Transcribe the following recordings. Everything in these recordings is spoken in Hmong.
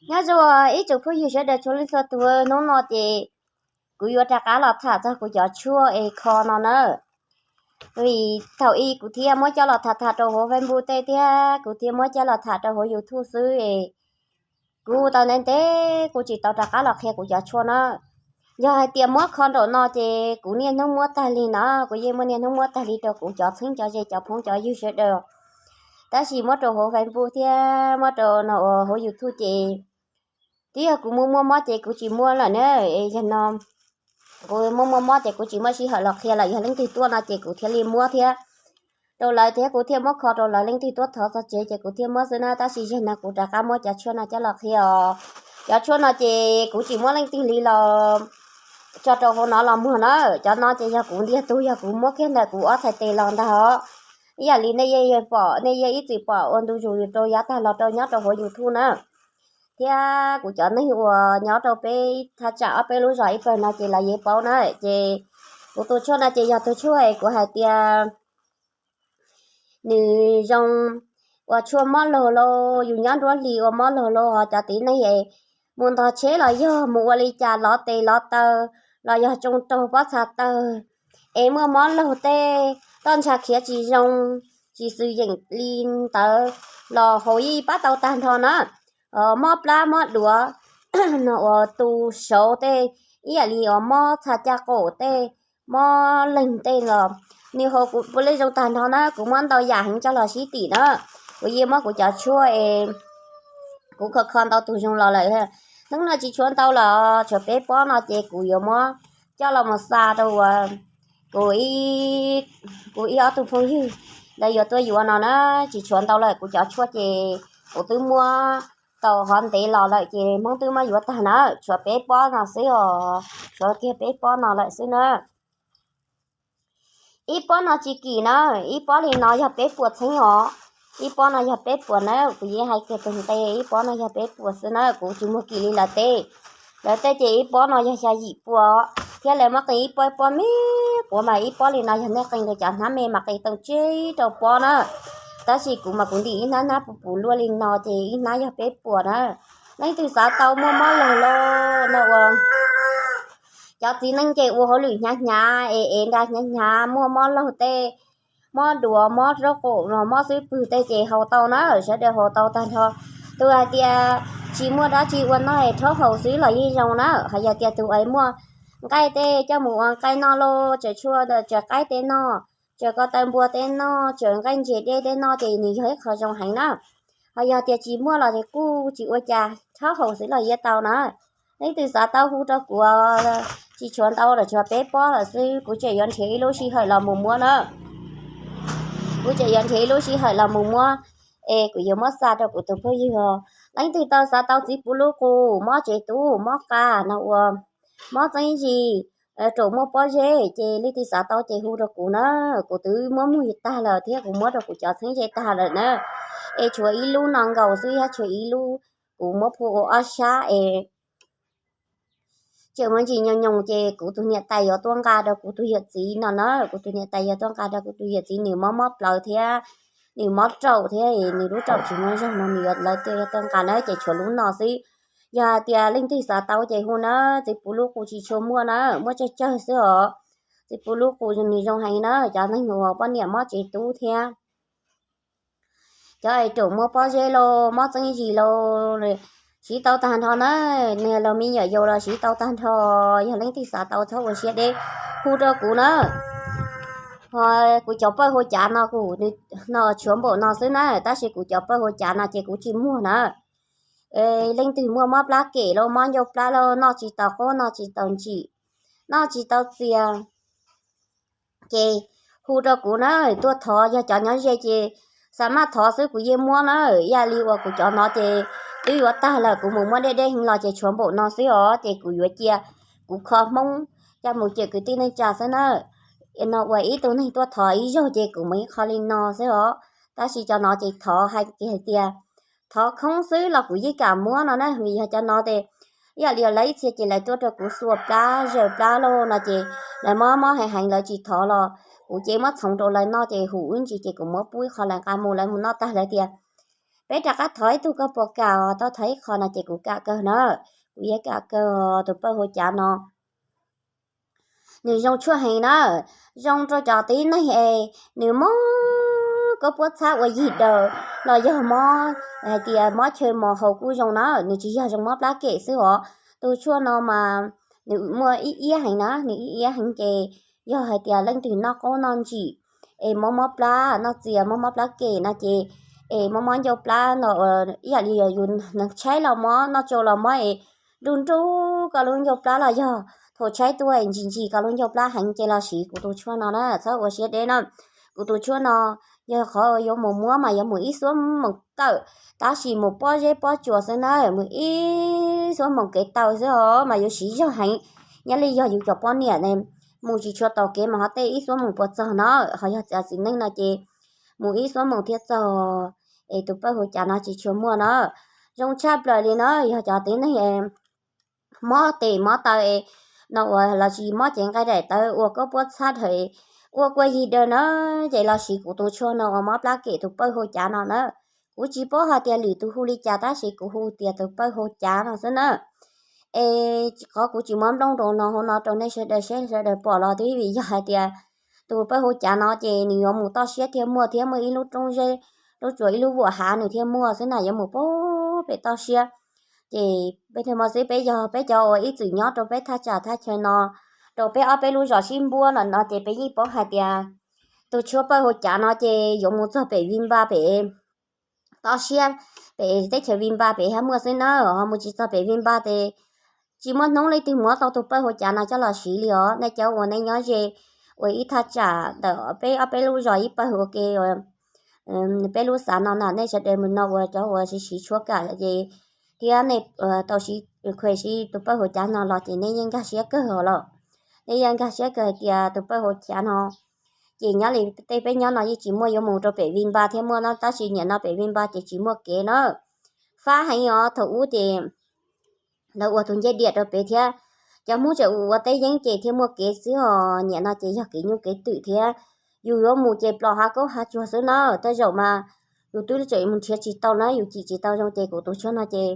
Nyob zoo ib tsoom phooj ywg sawv daws txhua leej txhua tus, hnub no ces kuv yuav rov qab los tham txog kuv cov tshuaj es kho no na. Vim thaum ub kuv thiaj muab coj los tham tham rau hauv Facebook tej thiab kuv thiaj muab coj los tham rau hauv YouTube xwb es kuv tau ntev ntev kuv tsis tau rov qab los qhia kuv cov tshuaj na. Yog hais tias muab kho nraum no ces kuv niaj hnub muab tag li na, kuv yeej muaj niaj hnub muab tag li rau kuv cov txheeb cov ze cov phooj cov ywg sawv daws. Tab sis muab rau hauv Facebook thiab muab rau no ua hauv YouTube ces twb yog kuv muaj muaj mob ces kuv tsis muab lawm na. Yog no kuv muaj muaj mob ces kuv tsis muaj sij hawm los qhia lawm, yog leej twg tuaj no ces kuv thiaj li muab thiab rau lawv thiab kuv thiaj muab kho rau lawv, leej twg tuaj thov txog tsev ces kuv thiaj muab xwb na. Tab sis yog no kuv rov qab muab cov tshuaj no coj los qhia os. Cov tshuaj no ces kuv tsis muab leej twg li los tso rau hauv no los muag na. Cov no ces yog kuv ntiag tug, yog kuv muab kiag ntawm kuv ob txhais tes los ntag os. Ib yam li nej yeej pom, nej yeej ib txwm pom ua ntu zus rau yav tag los rau nyob rau hauv YouTube na. Thiab kuv cov neeg uas nyob rau peb thaj tsam ob peb lub zos ib pawg no ces lawv yeej paub na. Ces kuv tus tshuaj no ces yog tus tshuaj es kuv hais tias nws zoo ua tshuaj mob laug lauj, yus nyob nruab hlis ua mob laug lauj, ho cov tib neeg es mus ntog tsheb los yog mus ua li cas lov tes lov taw los yog tsoo raug pob txha tawg es muaj mob laug tej, toj ntsha khiav tsis zoo, tsis xwm yeem li ntawd los haus yeej pab tau tag nrho na. Mob plab mob duav, no ua tu saud tej, ib yam li uas mob txha caj qaum tej, mob leeg tej los nws haus kuv puav leej zoo tag nrho na. Kuv muab ntau yam heev coj los sib tim na. Kuv yeej muab kuv cov tshuaj es kuv kho kho ntau tus zoo los lawm. Hnub no tsis tshuav ntau lawm, tshuav peb pob no ces kuv yuav muab coj los mus xa rau uas kuv, kuv ib ob tug phooj ywg ntawd yuav tuaj yuav no na. Tsis tshuav ntau lawm, kuv cov tshuaj ces kuv twb muab tau hov ntev los lawm ces Hmoob twb muab yuav tag na. Tshuav peb pob no xwb os, tshuav kiag peb pob no lawm xwb na. Ib pob no tsis kim na, ib pob li no yog peb puas txheeb os. Ib pob no yog peb puas na, kuv yeej hais kiag tus nqe, ib pob no yog peb puas xwb na, kuv tsis muag kim li lawv tej. Lawv tej ces ib pob no yog xya yim pua, thiab lawv muab qee ib pob ib pob me quav mas ib pob li no yog nej qee rau cov hnab me mas qee tau tsib rau pob na. Tab sis kuv mas kuv ntim ib hnab hnab puv puv luaj li no ces ib hnab yog peb puas na. Leej twg xav tau muaj mob laug lauj no ua cov txiv neej ces ua hauj lwm hnyav hnyav es es nra hnyav hnyav muaj mob laug tej, mob duav mob raub qaum no mob xub pwg tej ces haus tau na, sawv daws haus tau tag nrho. Tus hais tias tsis muaj dab tsi ua noj es rhaub haus xwb los yeej zoo na. Ho yog tias tus es muaj nqaij tej coj mus ua nqaij noj lauj, tsaws tshuaj tsaws qaib tej noj, tsaws ko taw npua tej noj, tsaws nqaij ntses dej tej noj ces nws yog ib qho zoo heev na. Ho yog tias tsis muaj los kuj tsis ua cas, rhaub haus xwb los yeej tau na. Leej twg xav tau hu rau kuv, tsis tshuav ntau lawm, tshuav peb pob lawm xwb, kuv tseem yuav nrhiav ib lub sij hawm los mus muab na. Kuv tseem yuav nrhiav ib lub sij hawm los mus muab, es kuv yuav muab xa rau kuv tus phooj ywg os. Leej twg tau xav tau txiv puv lub qus, mob tsev tub, mob qa no ua, mob txeeb zis, raum muaj pob zeb ces leej twg xav tau ces hu rau kuv na. Kuv twb muab muag tag lawm thiab kuv muab rau kuv cov txheeb ze tag lawm na. Es tshuav ib lub no nkaus xwb thiab tshuav ib lub kuv muab phua ua ob sab es tseem muaj ntsis nyoos nyoos ces kuv tus niam tais yuav tuaj nqa rau kuv tus yawm txiv no na. Kuv tus niam tais yuav tuaj nqa rau kuv tus yawm txiv, nws mob mob plawv thiab nws mob raum thiab nws lub raum tsis muaj zog no nws yuav, lawv tuaj, yuav tuaj nqa na ces tshuav lub no xwb. Yog hais tias leej twg xav tau ces hu na, txiv puv lub qus tsis tshua muaj na, muaj tsawg tsawg xwb os. Txiv puv lub qus nws zoo heev na, cov neeg uas poj niam mob tsev tub thiab cov es raum muaj pob zeb lauj, mob txeeb zis lauj, siv tau tag nrho na. Nws los me nyuam yaus los siv tau tag nrho. Yog leej twg xav tau txhob ua siab deb, hu rau kuv na. Ho kuv cov pawj hauv cav no kuv, no tshuav npaum no xwb na, tab sis kuv cov pawj hauv cav no ces kuv tsis muag na. Leej twg muaj mob plab kem lauj, mob ncauj plab lauj, noj tsis tau qaub noj tsis tau ntsim, noj tsis tau txias, ces hu rau kuv na, tuaj thov. Yog cov nyob ze ces xa maj thov xwb kuv yeej muab na. Ib yam li uas kuv cov no ces twb yuav tag lawm, kuv mus muab deb deb heev los ces tshuav npaum no xwb os, ces kuv yuav cia kuv kho Hmoob coj mus cawm kwv tij neej tsa xwb na. No uas ib tug neeg tuaj thov ib zaug ces kuv muab ib qho li no xwb os. Tab sis cov no ces thov hais tias thov khoob xwb los kuv yeej kam muab no na, vim yog cov no ces ib yam li lawv ib txhia ces lawv tuaj rau kuv xuas plab zaws plab lauj no ces lawv mob mob heev heev lawv tsis thov los kuv ces muab txhoov rau lawv noj ces hum ib ntsis ces kuv muab pub ib qho lawv nqa mus, lawv mus noj tag lawv tias Peb rov qab thov ib tug koj puas kam os, tau thov ib qho no ces kuv kam kawg na. Kuv yuav kam kawg tus pawg hau cav no. Nws zoo tshuaj heev na, zoo rau cov tib neeg es nws mob kab puab txhab ua yig daws los yog mob, hais tias mob chaw mos haus kuj zoo na, nws tsis yog zoo mob plab kem xwb os. Tus tshuaj no mas nws muaj ib iab heev na, nws ib iab heev ces yog hais tias leej twg noj qaub noj ntsim es mob mob plab noj txias mob mob plab kem no ces, es mob mob ncauj plab no, ib yam li yus tshaib los mob noj tsau los mob es nruj nruj koj lub ncauj plab los yog thaum tshaib tuaj ntsis ntsis koj lub ncauj plab heev ces los siv kuv tus tshuaj no na, txhob ua siab deb na. Kuv tus tshuaj no yog qhov yuav mus muab mas yuav mus ib xuab moos tawm, tab sis mus pob zeb pob tsuas xwb na, mus ib xuab moos kev taw xwb os mas yuav siv zog heev. Nyob li yog yus cov poj niam ne, mus tsis tshua tau kev mas ho tej ib xuab moos puas txog no, ho yog txiv txiv neej no ces mus ib xuab moos thiaj txog. Es tus pawg hau cav no tsis tshua muaj na, zoo tshaj plaws li na yog cov tib neeg mob tes mob taw es no uas los sis mob cev nqaij daim tawv ua kab puab txhab dhawm, ua kua yig daws na, ces los siv kuv tus tshuaj no uas mob plab kem tus pawg hau cav no na. Kuv tsis paub hais tias lwm tus hu li cas tab sis kuv hu tias tus pawg hau cav no xwb na. Es qhov kuv tsis muab nplooj rau no hauv no rau nej sawv daws saib sawv daws pom los twb vim yog hais tias tus pawg hau cav no ces nws yuav mus toj siab thiaj muaj thiab muaj ib lub roob zeb, lub tsuas ib lub vuam hav nws thiaj muaj xwb na, yuav mus pem toj siab. Ces peb tug mos xwb peb yog peb cov uas ib txwm nyob rau peb thaj tsam thaj chaw no, rau peb ob peb lub zos sib npuab no no ces peb yeej paub hais tias tus tshuaj pawg hau cav no ces yuav mus txog pem Vinpearl pem toj siab, pem teb chaws Vinpearl pem thiaj muaj xwb na, ho mus tsis txog pem Vinpearl ces tsis muaj hnub leej twg muab tau tus pawg hau cav no coj los siv li os. Nej cov uas nej nyob ze uas ib thaj tsam ntawm peb ob peb lub zos ib pawg ua ke peb lub xav no na, nej sawv daws mus no uas cov uas siv siv tshuaj kam ces thiab nej tau siv khues siv tus pawg hau cav no los ces nej yeej nkag siab kawg os los. Nej yeej nkag siab kawg hais tias tus pawg hau cav no ces nyob li tej peb nyob no yeej tsis muaj, yuav mus rau pem Vinpearl thiaj muaj no, tab sis nim no pem Vinpearl ces tsis muaj kev na. Fab heev os, thaum ub ces lawv ua tus ncej diam rau pem thiab cov Hmoob tseem ua teb yeeb ces thiaj muaj kev xwb os, nim no ces yog kev nyuj kev twm thiab yus yuav mus ces plos hav kaub hav tsuag xwb na. Tej zaum mas yus twb tseem mus nrhiav tsis tau na, yus cim tsis tau zoo ces kuv tus tshuaj no ces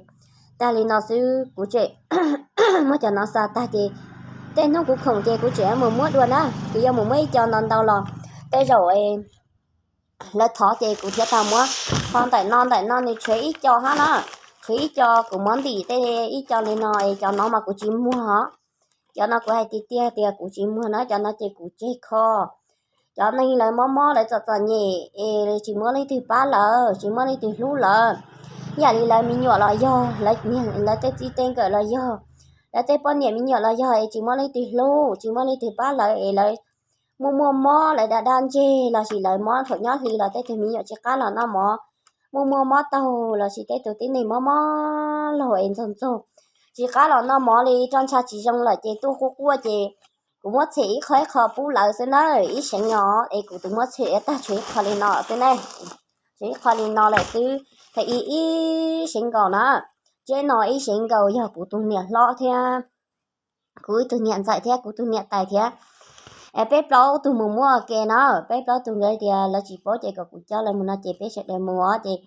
tag li no xwb, kuv tseem muab cov no xa tag ces tej hnub kuv khoom ces kuv tseem mus muab dua na, kuv yuav mus muab ib co ntau ntau los tej zaum lawv thov ces kuv thiaj tau muab. Ho ntawm no ntawm no nws tshuav ib co hab na, tshuav ib co kuv muab ntim tej ib co li no es cov no mas kuv tsis muag os. Cov no kuv hais tiag tiag tias kuv tsis muag na, cov no ces kuv tseg kho. Cov neeg lawv mob mob lawv txom txom nyem es tsis muaj leej twg pab lawv, tsis muaj leej twg hlub lawv, yam li lawv me nyuam los yog, lawv tej txij tej nkawm los yog, lawv tej poj niam me nyuam los yog es tsis muaj leej twg hlub tsis muaj leej twg pab lawv es lawv muaj muaj mob lawv da daj ntseg los sis lawv mob thaum nyob hli los tej tug me nyuam tsis qab los noj mov, muaj muaj mob taug los sis tej tug tib neeg mob mob laug es ntxoog ntxoog tsis qab los noj mov li, roj ntsha tsis zoo lawm ces tuaj quaj quaj ces kuv muab tshem ib qho ib qho pub lawv xwb na, ib seev os es kuv tus muab tshem tag tshuav ib qho li no xwb na, tshuav ib qho li no lawm xwb, thaum ib ib seev nkaus na, tseb no ib seev nkaus yog kuv tus niam hlob thiab kuv ib tug niam ntxawm thiab kuv tus niam tais thiab peb plaub tug mus muab ua ke na, peb plaub tug nkawd tias lawv tsis paub ces kom kuv coj lawv mus no ces peb sawv daws mus os ces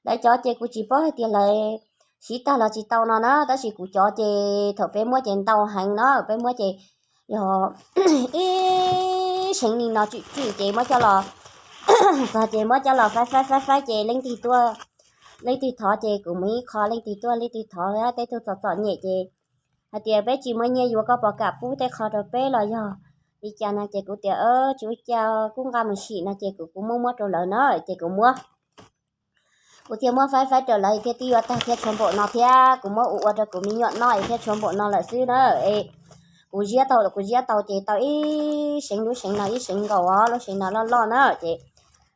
lawv cov ces kuv tsis paub hais tias lawv siv tag los tsis tau no na, tab sis kuv cov ces thaum peb muab ces ntau heev na, peb muab ces yog ib seev li no tswm tswm ces muab coj los txog ces muab coj los faib faib faib faib ces leej twg tuaj, leej twg thov ces kuv muab ib qho, leej twg tuaj leej twg thov, tej tug txom txom nyem ces hais tias peb tsis muaj nyiaj yuav, koj puas kam pub tej qho rau peb los yog li cas no ces kuv tias tsis ua cas, kuv nqa mus sim no ces kuv kuv muab muab rau lawv na ces kuv muab kuv thiaj muab faib faib rau lawv thiaj twb yuav tag thiab tshuav npaum no thiab kuv muab ua ua rau kuv me nyuam noj es thiaj tshuav npaum no lawm xwb na. Es kuv ziab tau, kuv ziab tau ces tau ib seev, lub seev no ib seev nkaus os, lub seev no loj loj na ces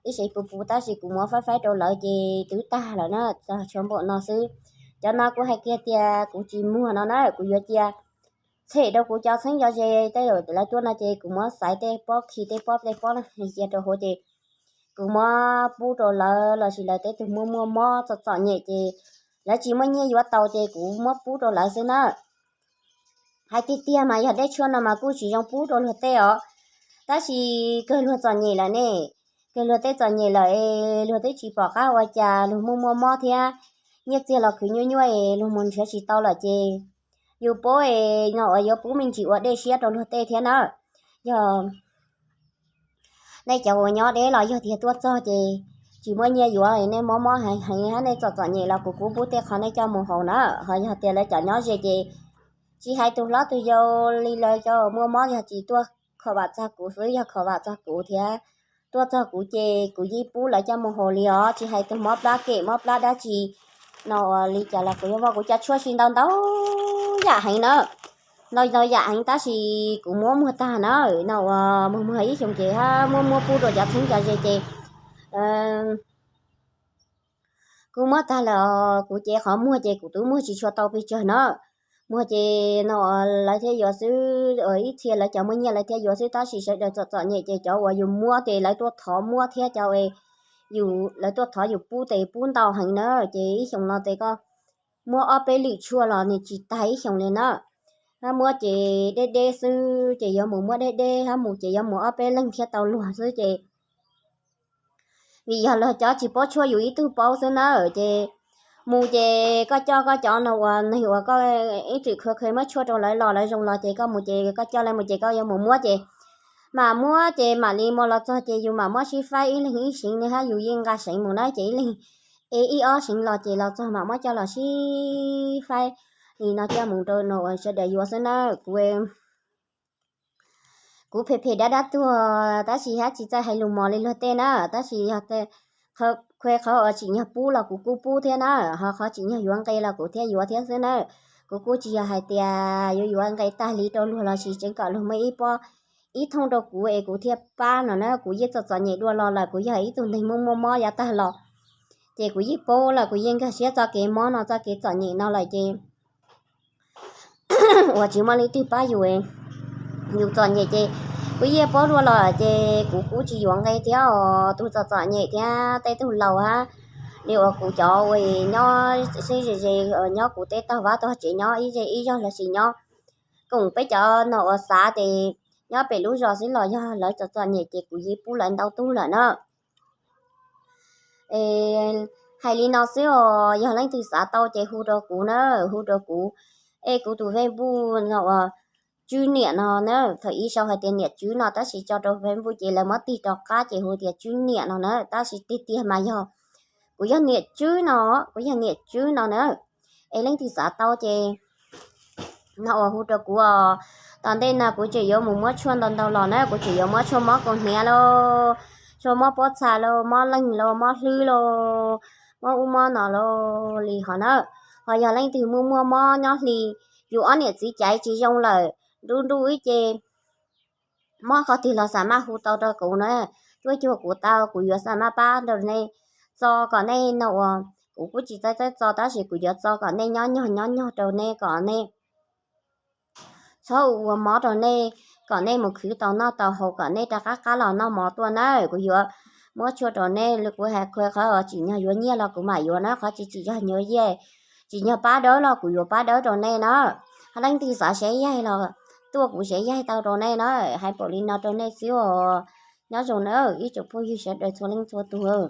ib seev puv puv tab sis kuv muab faib faib rau lawv ces twb tag lawm na, tshuav npaum no xwb. Cov no kuv hais kiag tias kuv tsis muag no na, kuv yuav cia tshem rau kuv cov txheeb cov ze, tej zaum lawv tuaj no ces kuv muab xaiv tej pob khi tej pob tej pob cia rau hauv ces kuv muab pub rau lawv los sis lawv tej tug muaj muaj mob txom txom nyem ces lawv tsis muaj nyiaj yuav tau ces kuv muab pub rau lawv xwb na. Hais tiag tiag mas yog dej tshuaj no mas kuj tsis zoo pub rau luag tej os, tab sis kawg luag txom nyem lawm ne, kawg luag tej txom nyem lawm es luag twb tsis pom qab ua cas, luag muaj muaj mob thiab, nyiaj txiag los khwv nyuaj nyuaj es luag mus nrhiav tsis tau lawm ces yus paub es no uas yuav pub me ntsis ua dej siab rau luag tej thiab na. Yog nej cov uas nyob deb los yog tias tuaj txog ces tsis muaj nyiaj yuav, nej mob mob heev heev hab nej txom txom nyem los kuv kuj pub tej qho nej coj mus haus na. Ho yog tias lawv cov nyob ze ces tsis hais tus hlob tus yau li, lawv cov muaj mob yog tsis tuaj kho vam txog kuv xwb, yog kho vam txog kuv thiab tuaj txog kuv ces kuv yeej pub lawv coj mus haus li os. Tsis hais tus mob plab kem mob plab dab tsi no uas li cas los kuv yuav muab kuv cov tshuaj sis ntau ntau yam heev na, ntau ntau yam heev tab sis kuv muab muag tag na. No uas muag muag ib xyoos ces hab muab muab pub rau cov txheeb cov ze ces kuv muab tag lawm, kuv ces qhov muag ces kuv twb muag tsis tshua tau pes tsawg na. Muag ces no lawv thiaj yuav xwb, ib txhia lawv cov muaj nyiaj lawv thiaj yuav xwb tab sis sawv daws txom txom nyem ces cov uas yus muab ces lawv tuaj thov muab thiab cov yus lawv tuaj thov yus pub tes pub ntau heev na. Ces ib xyoos no tes koj muab ob peb lwm tshuaj los nws tsis tag ib xyoos li na. Hab muab ces deb deb xwb ces yuav mus muab deb deb, hab mus ces yuav mus ob peb leeg thiab tau luag xwb ces vim yog luag cov tsis paub tshuaj yus ib tug paub xwb na. Ces mus ces koj coj koj cov no uas neeg uas koj ib txwm khawv khawv muab tshuaj rau lawv los lawv zoo los ces koj mus ces koj coj lawv mus ces koj yuav mus muab ces mam muab ces mam li mus los txog ces yus mam muab sib faib ib leeg ib seev ne hab yus yeej nqa seev mus na ces ib leeg ev ib ob seev los ces los txog mam muab coj los sib faib li no coj mus rau no uas sawv daws yuav xwb na. Kuv kuv phem phem dab dab tuag tab sis hab tsis txawj hais lus mos li luag tej na, tab sis yog qhov uas tsim nyog pub los kuv kuj pub thiab na, ho qhov tsim nyog yuav nqe los kuv thiaj yuav thiab xwb na. Kuv kuj tsis yog hais tias yuav yuav nqe tag li rau luag los sis tseev kom luag muaj ib pob ib thooj rau kuv es kuv thiaj pab no na, kuv yeej txom txom nyem dua los lawm, kuv yog ib tug neeg muaj muaj mob yav tag los ces kuv yeej paub lawm, kuv yeej nkag siab txoj kev mob no txoj kev txom nyem no lawm ces uas tsis muaj leej twg pab yus, yus txom nyem ces kuv yeej paub dua los ces kuv kuj tsis yuav nqe thiab os. Tus txom txom nyem thiab tej tug laus hab li uas kuv cov uas nyob xeeb ze ze, nyob kuv tej tog vaj tog tsev nyob ib ze ib zog los sis nyob koom peb cov no uas xav ces nyob pem lub zos xwb los yog lawv txom txom nyem ces kuv yeej pub lawv ntau tug lawm na. Hais li no xwb os, yog leej twg xav tau ces hu rau kuv na, hu rau kuv. Es kuv tus Facebook no uas Tswb Niam no na, thaum ib sau hais tias Niam Tswb no tab sis tso rau Facebook ces lawv muab tig rov qab ces hu tias Tswb Niam no na, tab sis tiag tiag mas yog kuv yog Niam Tswb no, kuv yog Niam Tswb no na. Es leej twg xav tau ces no uas hu rau kuv os. Tom ntej no kuv tseem yuav mus muab tshuaj ntau ntau los na, kuv tseem yuav muab tshuaj mob kaus hniav lauj, tshuaj mob pob txha lauj, mob leeg lauj, mob hlwb lauj, mob ub mob no lauj li hov na. Ho yog leej twg muaj muaj mob nyob hli, yus ob niam txiv caiv tsis zoo lawm, nruj nruj ib ce, mob qhov twg los xam maj hu tau rau kuv na, tuaj cuag kuv tau, kuv yuav xam maj pab rau nej txo kom nej no uas, kuv kuj tsis txawj txawj txo tab sis kuv yuav txo kom nej nyob nyog nyob nyog rau nej kom nej txhob ua mob rau nej, kom nej mus khwv tau noj tau haus kom nej rov qab qab los noj mov tuaj na. Kuv yuav muab tshuaj rau nej, kuv hais qhov tsim nyog yuav nyiaj los kuv mam yuav na, qhov tsis tsim nyog yuav nyiaj, tsim nyog pab dawb los kuv yuav pab dawb rau nej na. Ho leej twg xav saib yaig los tuaj kuv saib yaig tau rau nej na. Hais npaum li no rau nej xwb os. Nyob zoo na ib tsoom phooj ywg sawv daws txhua leej txhua tus.